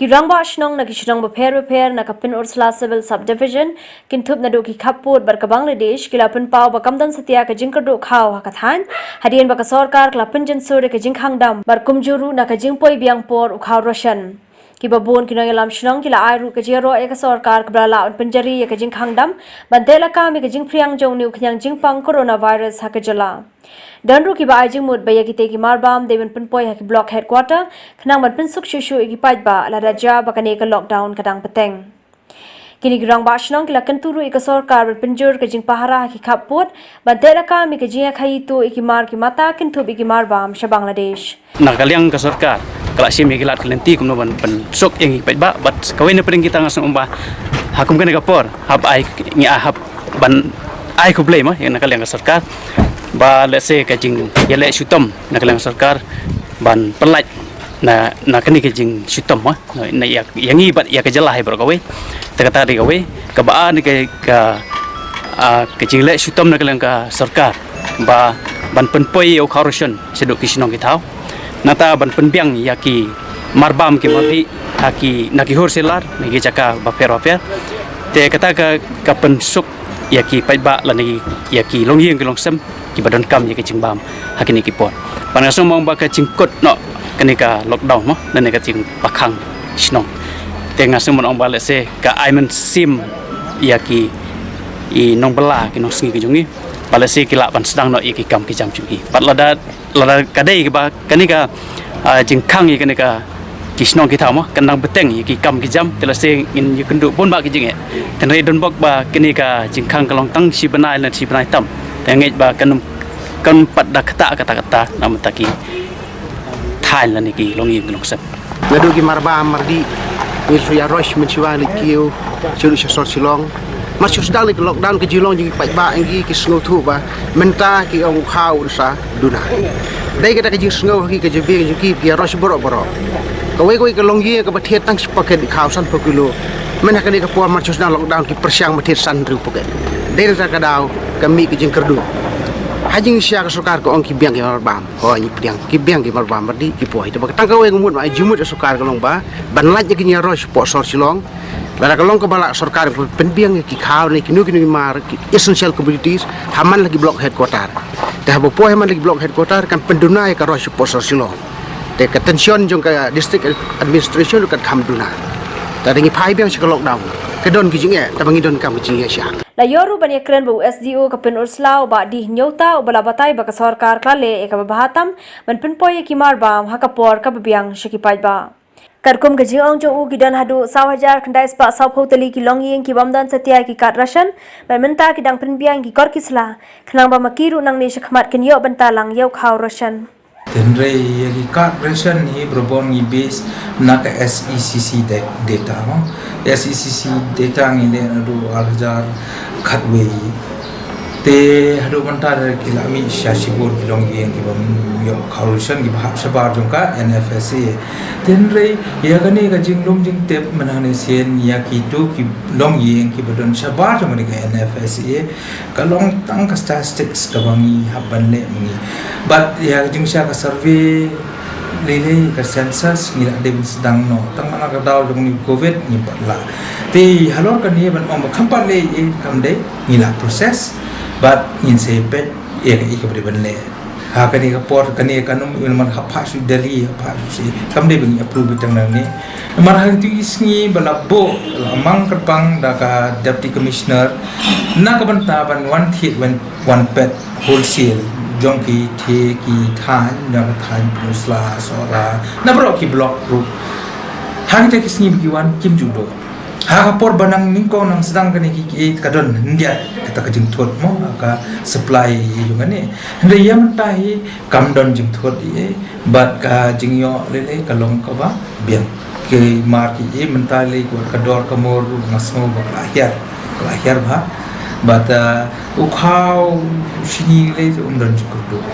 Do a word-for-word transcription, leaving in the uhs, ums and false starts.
Ki rangbah shnong na ki shnong bapher bapher na ka Pynursla Civil Subdivision, kynthup naduh ki khappud bad ka Bangladesh, ki la pynpaw ba kam don satia ka jingkyrduh khaw ha ka thaiñ, hadien ba ka sorkar ka la pynjynsur ïa ka jingkhang dam bad kumjuh ruh na ka jingpoi biang por u khaw ration. Kiba bun ki nongïalam shnong ki la ai ruh ka jingïaroh ïa ka sorkar kaba la lah ban pynjari ïa ka jingkhang dam ban teh lakam ïa ka jingphriang jong une u khñiang jingpang coronavirus ha ka jylla. Don ruh kiba ai jingmut ba ïa kitei ki marbam dei ban pynpoi ha ki block headquarter khnang ban pynsuk shuh shuh ïa ki paidbah lada jia ba kane ka lockdown ka dang bteng. Kine ki rangbah shnong ki la kyntu ruh ïa ka sorkar ban pynjur ka jingpahara ha ki khappud ban teh lakam ïa ka jingïakhaii tuh ïa ki mar ki mata kynthup ïa ki marbam sha Bangladesh. Na ka liang ka sorkar ka la shim ïa ki lad ki lynti kumno ban pynsuk ïa ngi paidbah, bad kawei na pdeng kita nga sngew ba ha kum kane ka por hap ai, ngi ai hap ban ai khublei mo ïa na ka liang ka sorkar ba lehse ka jingïaleh shitom na ka liang ka sorkar ban pynlait na, na kane ka jingshitom mo na, na ïa, ïa ngi bad ïa ka jylla hi baroh kawei. Te kata dei kawei, kaba ar ne ka, ka, ah, ka jingleh shitom na ka liang ka sorkar ba ban pynpoi ïa u khaw ration shaduh ki shnong ki thaw. Nangta ban pynbiang ïa ki marbam ki mardih ha ki, na ki wholesaler na ki jaka bapher bapher. Te kata ka, ka pynsuk ïa ki paidbah lane ïa ki longïing ki longsem kiba donkam ïa ka jingbam ha kine ki por. Bad nga sngew mo ba ka jingkut noh kane ka lockdown mo lane ka jingpakhang shnong. Te nga sngew mo ba lehse ka ai mynsiem ïa ki, i nongbylla ki nongsngi ki jong ngi ba lehse ki lah ban sdang noh ïa ki kam ki jam jong ngi. Bad lada, lada ka dei ba kane ka, ah, jingkhang ïa kane ka ki shnong ki thaw mo kan dang bteng ïa ki kam ki jam, te lehse ngin ïakynduh bun bah ki jingeh. Hynrei don bok ba kane ka jingkhang ka long tang shi bnai lane shi bnai tam. Te ngeit ba kan, kan pat da kata kata kata na mynta ki thaiñ lane ki longïing ki longsem. Naduh ki marbam mardih, ngi shu ïaroh mynshuwa leit kiew sha sor Shillong. Mar shu sdang leit ka lockdown ka jinglong jong ki paidbah, ngi ki sngewthuh ba mynta ki ong u khaw un sa duna. Dei kata ka jingsngew ha ki ka jabieng jong ki, ki ïaroh baroh baroh. Kawei kawei ka longïing kaba thied tang shi paket khaw sanphew kilo. Mynta kane ka por mar shu sdang lockdown ki pyrshang ba thied san hynriew paket. Dei na kata ka daw ka mih ka jingkyrduh. Ha jingshisha ka sorkar ka ong ki biang ki marbam. Hooid, ngi pdiang ki biang ki marbam mardih ki poi. Te ba ka tang kawei ka mut ba ai jingmut ïa sorkar ka long ba ban lait ïa ki ïaroh shapoh sor Shillong. Lada ka long kaba lah sorkar ka pynbiang ïa ki khaw ne kino kino ki mar ki essential commodities ha man la ki block headquarter. Te haba poi ha man la ki block headquarter kan pynduna ïa ka roh shapoh sor Shillong. Te ka tension jong ka district administration kan kham duna. Te da ngi phai biang sha ka lockdown ka don ki jingeh, te ba ngi donkam ki jingeh sha. La ïoh ruh ban ïakren bad u S D O ka Pynursla u Bah D Hynñiewta uba la batai ba ka sorkar ka la leh ïa kaba bha tam ban pynpoi ïa ki marbam ha ka por kaba biang sha ki paidbah. Katkum ka jingong jong u, ki don haduh saw hajar khyndai spah sawphew tylli ki longïing ki bym don satia ki card ration, bad mynta ki dang pynbiang ki kor ki sla khnang ba ma ki ruh nangne shakhmat kin ïoh bynta lang ïa u khaw ration. Hynrei ïa ki card ration hi barabor ngi base na ka S E C C da-, data mo. S E C C data ngi leh naduh ar hajar khatwei. Te haduh mynta ki la mih sha shibun ki longïing ki bym ïoh khaw ration kiba hap shabar jong ka N F S A. Hynrei ïa kane ka jinglum jingtip mynhane sien ïa kito ki longïing kiba don shabar jong kane ka N F S A ka long tang ka statistics kaba ngi hap ban leh ma ngi. Bad ïa ka jingshisha ka survey lei lei ka census ngi la dei ban sdang noh. Tang ma la ka daw jong une u covid ngim pat lah. Te halor kane ban ong ba kham pat leh ei ei kam dei, ngi la process bad ngin sa peit ïa kaei kaba dei ban leh. Ha kane ka por kane ka num ïa man hap phah sha Delhi, hap phah sha, kam dei ba ngi approve tang nangne. Namar ha kito ki sngi ba la buh, la mang kyrpang da ka Deputy Commissioner na ka bynta ban wan thied wan, wan peit wholesale jong ki, ki, ki thaiñ, jong ka thaiñ Pynursla, Sohra, na baroh ki block ruh. Ha kita ki sngi ba ki wan kim ju duh. Ha ka por ba nang nyngkong nang sdang kane ki, ki, ka don hyndiat kata ka jingthut mo, ka supply jong kane. Hynrei ïa mynta hi kam don jingthut ei ei, bad ka jingïoh lei lei ka long kaba biang. Ki mar ki ei mynta lei ka dor ka mur ruh nga sngew ba ka la hiar, ka la hiar bha. Bad, uh, u khaw shini lei te um don jingkyrduh.